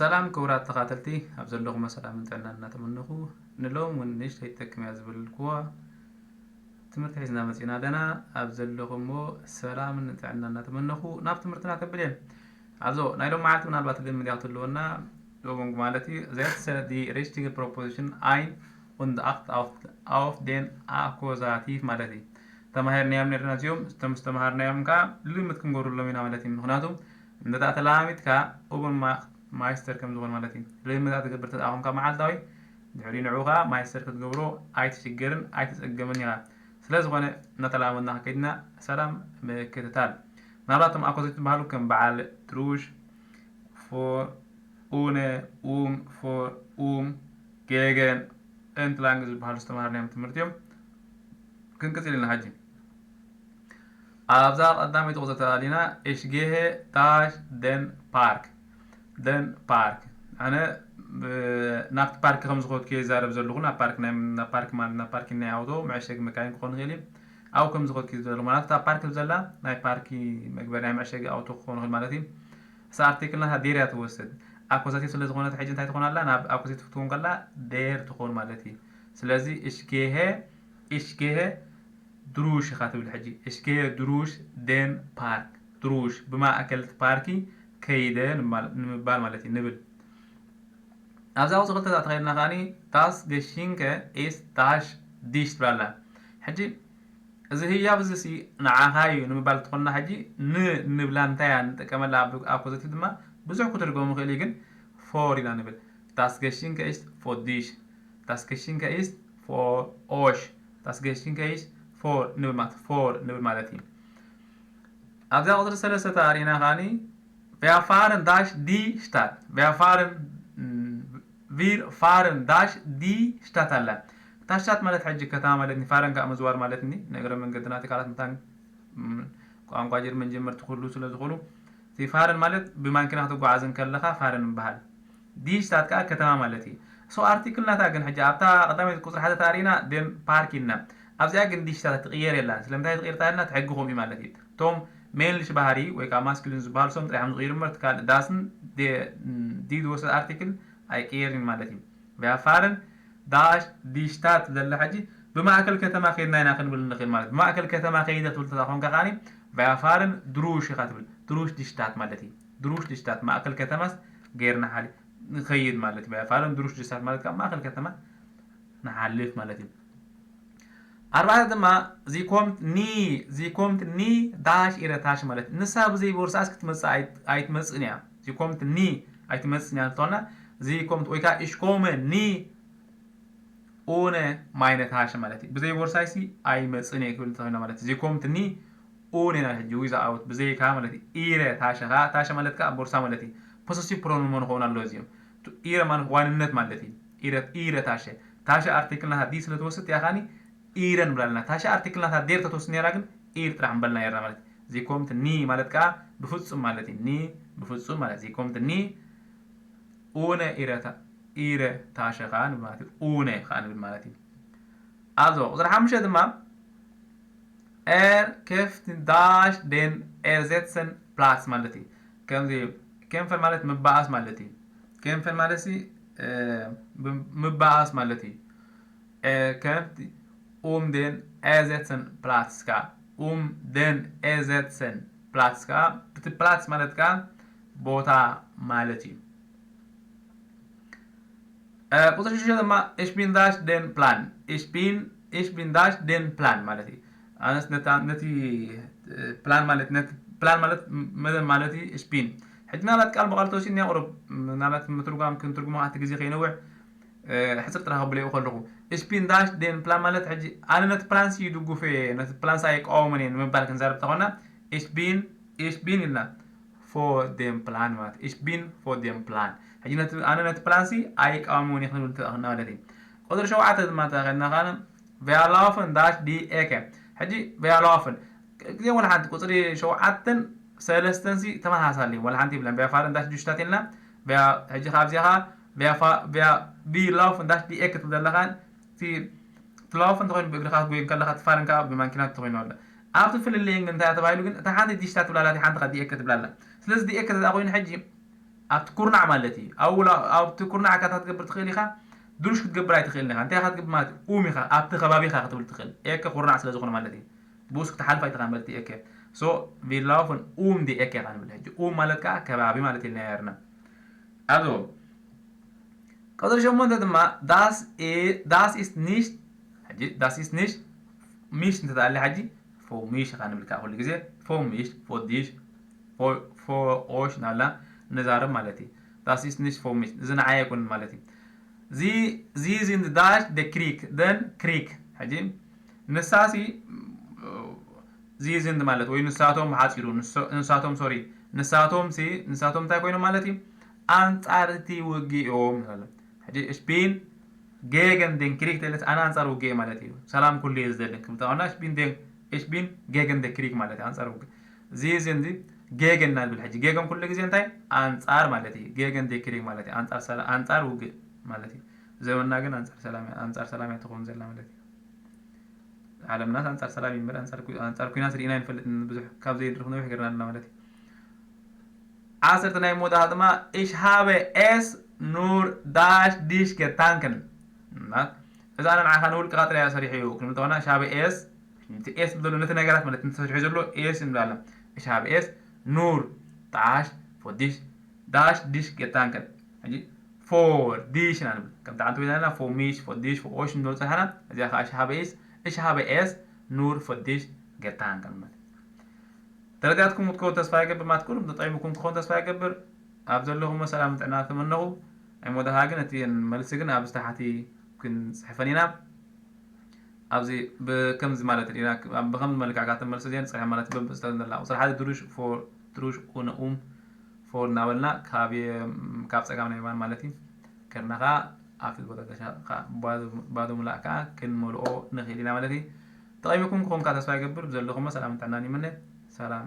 ሰላም ክቡራት ተኻተልቲ፣ ኣብ ዘለኹሞ ሰላምን ጥዕናን እናተመነኹ፣ ንሎም እውን ንእሽተይ ትጠቅም እያ ዝበልኩዋ ትምህርቲ ሒዝና መጺና ኣለና። ኣብ ዘለኹሞ ሰላምን ጥዕናን እናተመነኹ ናብ ትምህርትና ከብል እየ። ኣዞ ናይ ሎም መዓልቲ ምናልባት ልምድ እያ ክትህልወና፣ ዶቦንግ ማለት እዩ። That's the richtige Proposition ein und acht auf, auf den Akkusativ ማለት እዩ። ተማሂርናዮም ነርና እዚኦም፣ እቶም ዝተምሃርናዮም ከዓ ልምድ ክንገብረሎም ኢና ማለት እዩ። ምክንያቱ እንተ ተላሚድካ ኡበን ማይስተር ከም ዝኾነ ማለት እዩ። ልምድ ትገብር ተደኣ ኮንካ መዓልታዊ፣ ድሕሪ ንዑ ከዓ ማይስተር ክትገብሮ ኣይትሽገርን ኣይትጸገምን ኢኻ። ስለ ዝኾነ እናተላመድና ከይድና ሰላም ምክትታል። ምናልባት እቶም ኣኮዘት ዝበሃሉ ከም በዓል ትሩሽ፣ ፎር፣ ኡነ፣ ኡም፣ ፎር፣ ኡም፣ ጌገን፣ ኤንትላንግ ዝበሃሉ ዝተምሃርናዮም ትምህርቲ እዮም። ክንቅጽል ኢና ሕጂ። ኣብዛ ቀዳመይቲ ቁጽሪ ተላሊና እሽጌሄ ዳሽ ደን ፓርክ፣ ደን ፓርክ። ኣነ ብ-፣ ናብቲ ፓርክ ከም ዝኸድኩ እየ ዝዛረብ ዘለኹ። ናብ ፓርክ ናይ፣ ናብ ፓርክ ማለት ናብ ፓርኪን ናይ ኣውቶ መዐሸጊ መካይን ክኾን ይኽእል እዩ። ኣብኡ ከም ዝኸድኩ እየ ዝዛረብ። ማለት እታ ፓርክ ዘላ ናይ ፓርኪ መግበሪ ናይ መዐሸጊ ኣውቶ ክኾን ይኽእል ማለት እዩ። እሳ ኣርቲክል ናታ ዴር እያ ትወስድ። ኣኮዛቲቭ ስለ ዝኾነት ሕጂ እንታይ ትኾን ኣላ? ናብ ኣኮዛቲቭ ክትኮን ከላ ዴር ትኾን ማለት እዩ። ስለዚ እሽጌሄ፣ እሽጌሄ ድሩሽ ኢኻ ትብል ሕጂ። እሽጌሄ ድሩሽ ደን ፓርክ። ድሩሽ ብማእከል እቲ ፓርኪ ከይደ ንምባል፣ ንምባል ማለት እዩ፣ ንብል። ኣብዛ ቁጽሪ ክልተ ተኸይድና ከኣኒ ዳስ ገሺንከ ኢስ ዳሽ ዲሽ ትብል ኣላ። ሕጂ እዚ ህያብ እዚ ሲ ንዓኻ እዩ ንምባል ትኾንና። ሕጂ ን ንብላ እንታይ እያ ንጥቀመላ? ኣብ፣ ኣብ ፖዘቲቭ ድማ ብዙሕ ክትርጎም ይኽእል እዩ፣ ግን ፎር ኢና ንብል። ዳስ ገሺንከ ኢስ ፎር ዲሽ፣ ዳስ ገሺንከ ኢስ ፎር ኦሽ፣ ዳስ ገሺንከ ኢስ ፎር ንብል ማለት፣ ፎር ንብል ማለት እዩ። ኣብዛ ቁጽሪ ሰለስተ ተኣሪና ከኣኒ ቪያ ፋርን ዳሽ ዲ ሽታት፣ ቪያ ፋርን፣ ም፣ ቪር ፋርን ዳሽ ዲ ሽታት ኣላ። እታ ሽታት ማለት ሕጂ ከተማ ማለት ኒ፣ ፋርን ከዓ ምዝዋር ማለት ኒ፣ ንእግረ መንገድና ትካላት ምታን፣ ም፣ ቋንቋ ጀርመን ጀመርቲ ኩሉ ስለ ዝኾኑ፣ እቲ ፋርን ማለት ብማንኪና ክትጓዓዝ እንከለኻ ፋርን ይበሃል። ዲ ሽታት ከዓ ከተማ ማለት እዩ። ሶ ኣርቲክል ናታ ግን ሕጂ ኣብታ ቀዳመይቲ ቁጽሪ ሓደ ተኣሪና ደን ፓርክ ኢልና። ኣብዚኣ ግን ዲ ሽታት ትቕየር የላን። ስለምንታይ ትቕየር ተኣሪና? እቲ ሕጊ ከምኡ እዩ ማለት እዩ። እቶም ሜንልሽ ባህሪ ወይ ከዓ ማስኩሊን ዝበሃሉ ሶም ጥራሕ እዮም ዝቕይሩ እምበር፣ እቲ ካልእ ዳስን ደ-፣ ዲ ዝወሰድ ኣርቲክል ኣይቅየርን ማለት እዩ። ቪያ ፋርን ዳሽ ዲ ሽታት ዘላ ሕጂ ብማእከል ከተማ ከይድና ኢና ክንብል ንኽእል ማለት። ብማእከል ከተማ ከይደ ክትብል ተኾንካ ከኣኒ ቪያ ፋርን ድሩሽ ኢኻ ትብል። ድሩሽ ዲ ሽታት ማለት እዩ። ድሩሽ ዲ ሽታት ማእከል ከተማስ ገይርና ሓሊ ንኸይድ ማለት እዩ። ቪያ ፋርን ድሩሽ ዲ ሽታት ማለት ካብ ማእከል ከተማ ንሓልፍ ማለት እዩ። ኣርባዕተ ድማ ዚ ኮምት ኒ፣ ዚ ኮምት ኒ ዳሽ ኢረ ታሽ ማለት እዩ። ንሳ ብዘይ ቦርሳስ ክትመጽእ ኣይ-፣ ኣይትመጽእን እያ። ዚ ኮምት ኒ ኣይትመጽእን እያ እንተኾና፣ ዚ ኮምት ወይ ከዓ እሽኮመ ኒ ኡነ ማይነ ታሽ ማለት እዩ። ብዘይ ቦርሳይሲ ኣይመጽእን እየ ክብል እንተኾይና ማለት እዩ። ዚ ኮምት ኒ ኡነ ናይ ሕጂ ዊዛ ኣውት ብዘይካ ማለት እዩ። ኢረ ታሸ ኸዓ፣ ታሸ ማለት ከዓ ቦርሳ ማለት እዩ። ፖሰሲቭ ፕሮኖን መሆን ክኸውን ኣለዎ እዚኦም። ቱ-፣ ኢረ ማለት ዋንነት ማለት እዩ። ኢረ፣ ኢረ ታሸ። ታሸ ኣርቲክል ናታ ዲ ስለ ትወስድ እያ ኸኣኒ ኢረ ንብል ኣለና። ታሸ ኣርቲክል ናታ ዴር ተትወስድ ነይራ ግን ኢር ጥራሕ ምበልና ነይርና ማለት እዩ። ዚ ኮምት ኒ ማለት ከዓ ብፍጹም ማለት እዩ። ኒ ብፍጹም ማለት እዩ። ዚ ኮምት ኒ ኡነ ኢረ ታ-፣ ኢረ ታሸ ኸዓ ንብል ማለት እዩ። ኡነ ኸዓ ንብል ማለት እዩ። ኣዞ ቁጽሪ ሓሙሽተ ድማ ኤር ኬፍት ዳሽ ደን ኤርዜትሰን ፕላትስ ማለት እዩ። ከምዚ ኬምፈን ማለት ምባኣስ ማለት እዩ። ኬምፈን ማለት ሲ፣ እ፣ ብ-፣ ምባኣስ ማለት እዩ። ኤ፣ ከምቲ ኡም ደን ኤርዜትሰን ፕላትስ ከኣ፣ ኡም ደን ኤርዜትሰን ፕላትስ ከኣ፣ እቲ ፕላትስ ማለት ከኣ ቦታ ማለት እዩ። እ፣ ቁጽሪ ሽዱሽተ ድማ እሽ ቢን ዳሽ ደን ፕላን። እሽ ቢን፣ እሽ ቢን ዳሽ ደን ፕላን ማለት እዩ። ኣነስ ነታ፣ ነቲ፣ እ፣ ፕላን ማለት፣ ነቲ ፕላን ማለት መደብ ማለት እዩ። እሽ ቢን። ሕጂ ምናልባት ቃል ብቃል ተወሲድና ቁሩብ፣ ምናልባት ምትርጓም ክንትርጉሞ ኣብቲ ግዜ ከይነውሕ፣ እ፣ ሕጽር ጥራሕ ከብለይኡ ከለኹ። እሽ ቢን ዳሽ ደን ፕላን ማለት ሕጂ ኣነ ነቲ ፕላንሲ ይድጉፍ እየ፣ ነቲ ፕላንሲ ኣይቃወምን እየ ንምባል ክንዛረብ ተኾና፣ እሽ ቢን፣ እሽ ቢን ኢልና። ፎር ደም ፕላን ማለት፣ እሽ ቢን ፎር ደም ፕላን። ሕጂ ነቲ፣ ኣነ ነቲ ፕላንሲ ኣይቃወምን እየ ክንብል እንተኾና ማለት እዩ። ቁጽሪ ሸውዓተ ድማ እንተኸድና ኻነ፣ ቪያ ላውፈን ዳሽ ዲ ኤከ። ሕጂ ቪያ ላውፈን፣ ግዜ ወላ ሓንቲ ቁጽሪ ሸውዓተን ሰለስተን ሲ ተመሳሳሊ፣ ወላ ሓንቲ ይብለን። ቪያ ፋርን ዳሽ ዱሽታት ኢልና፣ ቪያ፣ ሕጂ ካብ እዚኣ ኸኣ ቪያ ፋ-፣ ቪያ ቪ ላውፈን ዳሽ ዲ ኤከ ትብል ዘለኻ፣ እቲ ትላወፍ እንተኾይኑ ብእግርኻ ክትጎይ ከለኻ፣ ትፋርን ከኣ ብማንኪና እንተኾይኑ ኣለ። ኣብቲ ፍልልየን ግን እንታይ ተባሂሉ ግን፣ እታ ሓንቲ ዲሽታ ትብላ ኣላ፣ እታ ሓንቲ ከኣ ዲኤከ ትብላ ኣላ። ስለዚ ዲኤከ ተደኣ ኮይኑ ሕጂ፣ ኣብቲ ኩርናዕ ማለት እዩ። ኣብቲ ኩርናዕ እካ ክትገብር ትኽእል ኢኻ፣ ድሩሽ ክትገብር ኣይትኽእልን ኢኻ። እንታይ ኢኻ ትገብር ማለት እዩ? ኡም ኢኻ፣ ኣብቲ ከባቢ ኢኻ ክትብል ትኽእል። ኤከ ኩርናዕ ስለ ዝኾነ ማለት እዩ። ብኡስ ክትሓልፍ ኣይትኽእልን ማለት እዩ። ኤከ so ቪላውፍን ኡም ዲ ኤከ ኢኻ ንብል። ሕጂ ኡም ማለት ከዓ ከባቢ ማለት እዩ። ናየርና ኣዞ ቀፅሪ ሸሞንተ ድማ das ist nicht ሕጂ das ist nicht mich እንተተኣለ ሕጂ ፎሚሽ ኢኻ ንብል ከዓ ኩሉ ግዜ ፎሚሽ ፎዲሽ ፎኦሽ ናብላ ንዛረብ ማለት እዩ። Das ist nicht ፎሚሽ እዚ ንዓይ ኣይኮንን ማለት እዩ። ዚ ዚ ዝንድ ዳሽ ደ ክሪክ ደን ክሪክ ሕጂ ንሳሲ ዚ ዝንድ ማለት ወይ ንሳቶም ሓፂሩ ንሳቶም ሶሪ ንሳቶም ሲ ንሳቶም እንታይ ኮይኖም ማለት እዩ። ኣንፃር እቲ ውግእ እዮም። ሕጂ እሽቢን ጌገን ደን ክሪክ ተለስ ኣነ ኣንፃር ውግእ ማለት እዩ። ሰላም ኩሉ እየ ዝደልን ክብልታውና እሽቢን ደን እሽቢን ጌገን ደ ክሪክ ማለት እዩ። ኣንፃር ውግእ እዚ እዚ እንዚ ጌገን እናንብል ሕጂ ጌገን ኩሉ ግዜ እንታይ ኣንፃር ማለት እዩ። ጌገን ደ ክሪክ ማለት እዩ። ኣንፃር ሰላ- ኣንፃር ውግእ ማለት እዩ። ዘመንና ግን ኣንፃር ሰላም እያ- ኣንፃር ሰላም እያ ትኸውን ዘላ ማለት እዩ። ዓለምናስ ኣንፃር ሰላም እዩ እምበር ኣንፃር ኩ- ኣንፃር ኩናት ርኢና ይንፈልጥ ብዙሕ ካብ ዘይድርፍ ነዊሕ ገርና ኣለና ማለት እዩ። ዓሰርተ ናይ ሞዳ ድማ ich habe es nur das dich getanken እዛ ንዓኻ ንውልቅኻ ጥራይ ሰሪሑ እዩ ክንብል ተኾና ich habe es እቲ ኤስ ዘሎ ነቲ ነገራት ማለት ንተሰሪሑ ዘሎ ኤስ ንብላለን ich habe es nur das für dich das dich getanken ሕጂ for dich ኢና ንብል ከምቲ ዓንተ ወይዛና for mich for dich for euch ንብል ፀሓና እዚኣ ከዓ ich habe es ich habe es nur für dich getanken ማለት ተረዲኣትኩም ክትከውን ተስፋ ይገብር ማለት ኩሉም ተጠቂምኩም ክኸውን ተስፋ ይገብር ኣብ ዘለኹም ሰላም ጥዕና ተመነኹ ናይ ሞዳኻ ግን እቲ መልሲ ግን ኣብ ዝተሓቲ ክንፅሕፈን ኢና ኣብዚ ብከምዚ ማለት ኢና ብከምዚ መልክዕ ካተን መልሲ እዚአን ፅሕፈን ማለት በብዝተን ዘላ ቁፅሪ ሓደ ድሩሽ ፎር ድሩሽ ኡነ ኡም ፎር እናበልና ካብ ካብ ፀጋም ናይ የማን ማለት እዩ ከድና ከዓ ኣብቲ ቦታ ተሻ- ከዓ ባዶ- ባዶ ሙላእ ከዓ ክንመልኦ ንኽእል ኢና ማለት እዩ ተቐሚኩም ክኾንካ ተስፋ ይገብር ብዘለኹም ሰላም ጥዕናን ይምነ ሰላም